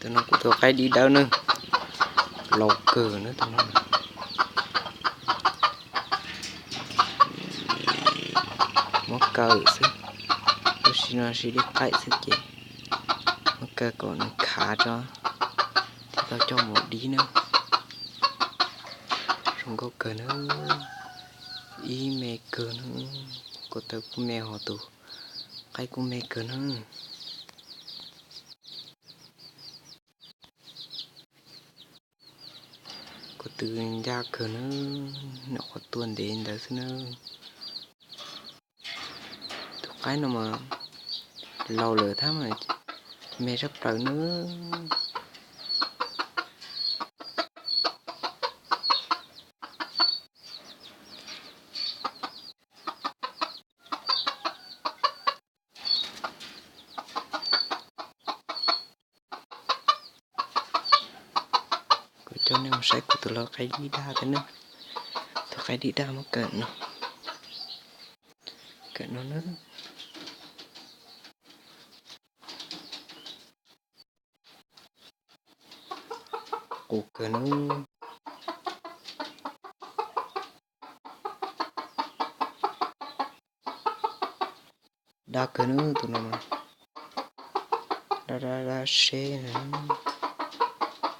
Tus no kuv tus qaib dib dawb na, laus kawg na tus no. Muab kaw xwb, lub sij no sib dib qaib xwb ces muab kaw kom nws khav tso thiaj tau coj mus dib na. Zoo nkauj kawg na, ib me kawg na, ko taw kuj me ho tus qaib kuj me kawg na. Ko tw ncaj kawg na, nyuam qhuav tuaj ntev ntawd xwb na. Tus qaib no mas laus lawm thiab mas me tshaj plaws na. Kuv coj nej mus saib kuv tus lau qaib dib daj thiab na. Tus qaib dib daj muab kawm no, kawm no na. Qus kawg na. Daj kawg na tus no, daj daj daj seb na,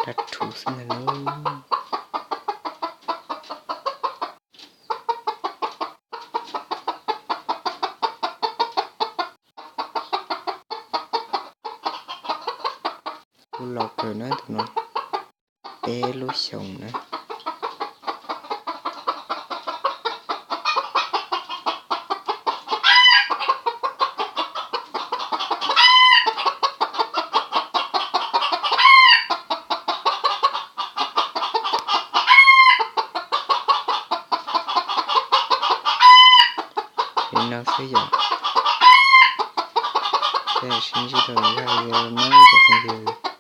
daj rhuv xwb ntag na. Kuj laus kawg na tus no, peb lub xyoos na. Li no xwb yom. Peb sib ntsib rau zaj video no cov phooj ywg.